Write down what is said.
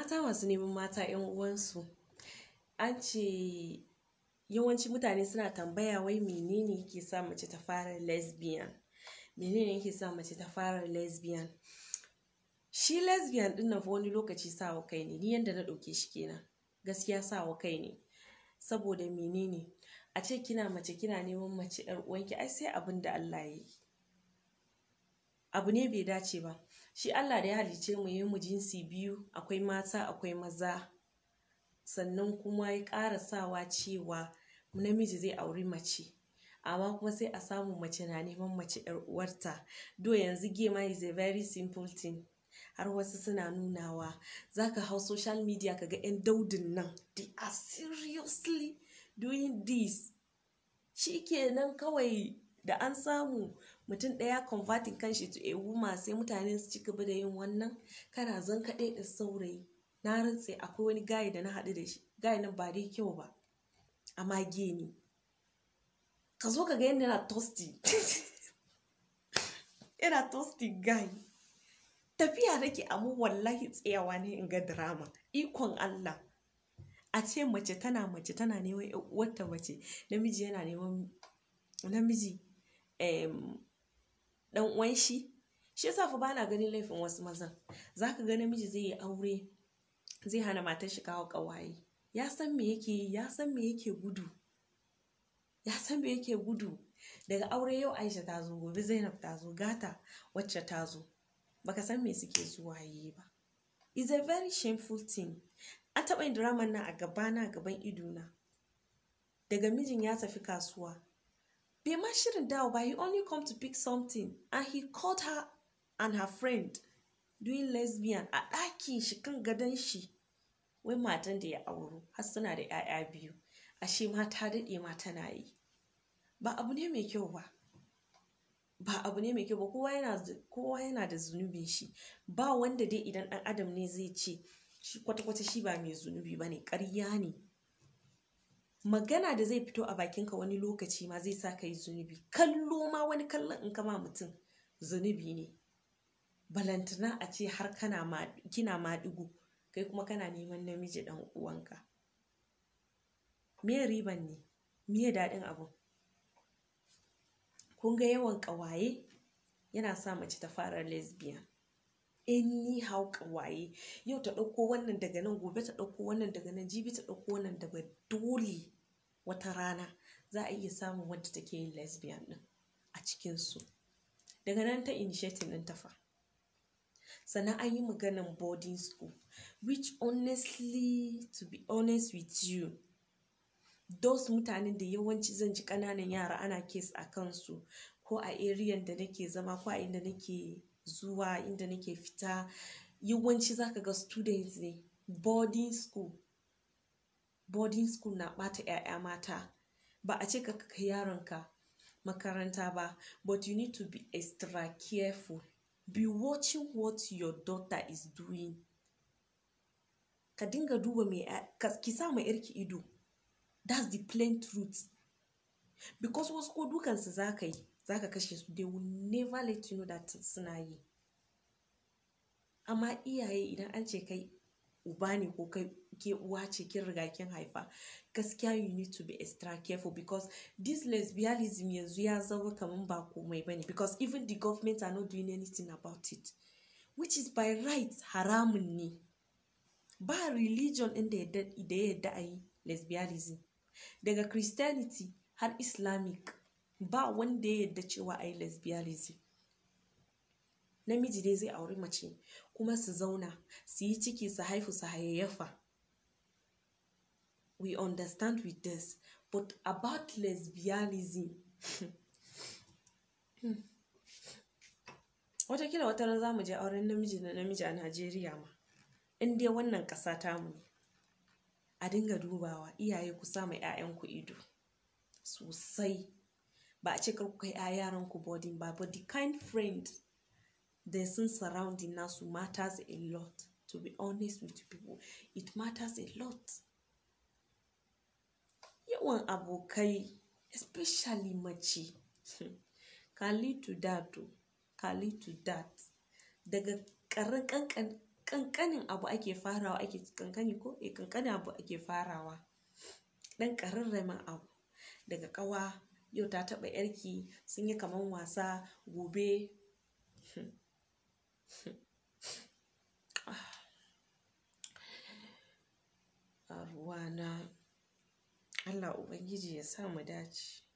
Mata masu neman mata 'yan uwansu. An ce yawanci mutane suna tambaya wai menene yake sa mace ta fara lesbian? Menene yake sa mace ta fara lesbian? Shi lesbian ɗin nan fa wani lokaci sawa kai ne, ni yanda na ɗauke shi kenan. Gaskiya sawa kai ne. Saboda menene? A ce kina mace kina neman mace 'yar uwanki, ai sai abin da Allah ya yi. Abu ne bai dace ba. Shi Allah da ya halicce mu, ya yi mu jinsi biyu, akwai mata akwai maza. Sannan kuma ya ƙara sawa cewa namiji zai auri mace. Amma kuma sai a samu mace na neman mace 'yar uwarta. Do yanzu gay ma is a very simple thing. Har wasu suna nunawa. Za ka hau social media ka ga 'yan daudun nan, they are seriously doing this. Shi kenan kawai da an samu mutum ɗaya converting kanshi to a woman, sai mutane su ci gaba da yin wannan. Kana zan kaɗai da saurayi. Na rantse akwai wani guy da na haɗu da shi. Guy nan ba dai kyau ba, amma gay ne. Ka zo ka ga yanda yana thirsty. Yana thirsty guy. Tafiya nake amma wallahi tsayawa ne in ga drama. Ikon Allah. A ce mace tana neman 'yar uwarta mace, namiji yana neman namiji, ɗan uwan shi. Shi yasa fa bana ganin laifin wasu mazan. Za ka ga namiji zai yi aure, zai hana matar shi kawo ƙawaye. Ya san me yake yi, ya san me yake gudu. Ya san me yake gudu. Daga aure yau Aisha ta zo, gobe Zainab ta zo, gata wacce ta zo. Baka san me suke zuwa yi ba. It's a very shameful thing. An taɓa yin drama nan a gabana, a gaban idona. Daga mijin ya tafi kasuwa. Bai ma shirin dawo ba, he only come to pick something and he called her and her friend doing lesbian a ɗakin shi kan gadon shi. Wai matan da ya auro har suna da 'ya'ya biyu. Ashe ma ta daɗe ma tana yi. Ba abu ne mai kyau ba. Ba abu ne mai kyau ba. Kowa yana da zunubin shi. Ba wanda dai idan ɗan adam ne zai ce shi kwata-kwata shi ba mai zunubi ba ne, ƙarya ne. Magana da zai fito a bakinka wani lokaci ma zai sa ka yi zunubi. Kallo ma, wani kallon in kama mutum zunubi ne. Balantana a ce har kana ma, kina maɗigo, kai kuma kana neman namiji ɗan uwanka. Me riban ne? Me daɗin abun? Kun ga yawan ƙawaye yana sa mace ta fara lesbian. Anyhow ƙawaye. Yau ta ɗauko wannan daga nan, gobe ta ɗauko wannan daga nan, jibi ta ɗauko wannan daga, dole wata rana za a iya samun wadda take yin lesbian ɗin a cikinsu. Daga nan ta initiating ɗin ta fa. Sannan an yi maganan boarding school, which honestly, to be honest with you, those mutanen da yawanci zan ji ƙananan yara ana case a kansu ko a area da nake zama ko a inda nake zuwa, inda nake fita, yawanci za ka ga students ne. Boarding school. Boarding school na ɓata 'ya'ya mata. Ba a ce ka kai yaronka makaranta ba, but you need to be extra careful. Be watching what your daughter is doing. Ka dinga duba me ki sa ma 'yarki ido. That's the plain truth. Because wasu ko dukansu za ka yi, za ka kashe su, they will never let you know that suna yi. Amma iyaye, idan an ce kai uba ne ko kai ke uwa ce, kin riga kin haifa, gaskiya you need to be extra careful, because this lesbianism yanzu ya zama kaman ba komai bane, because even the government are not doing anything about it, which is by right haramun ne. Ba religion ɗin da ya yadda a yi lesbianism. Daga Christianity har Islamic, ba wanda ya yadda cewa a yi lesbianism. Namiji dai zai auri mace kuma su zauna, su yi ciki, su haifu, su hayayyafa. We understand with this, but about lesbianism, watakila wata ran za mu je auren namiji da namiji a Najeriya ma. In dai wannan ƙasa tamu ne. A dinga dubawa, iyaye ku sa ma 'ya'yanku ido sosai. Ba a ce kar ku kai yaranku boarding ba, but the kind friend da sun surrounding nasu matters a lot. To be honest with you people, it matters a lot. Yawan abokai, especially mace, can lead to that o, can lead to that. Daga ƙaran ƙanƙan Kankanin abu ake farawa, ake kankani ko eh kankanin abu ake farawa, dan kararramin abu daga kawa. Yau ta taba yarki, sun yi kaman wasa, gobe a ruwana. Allah Ubangiji ya sa mu dace.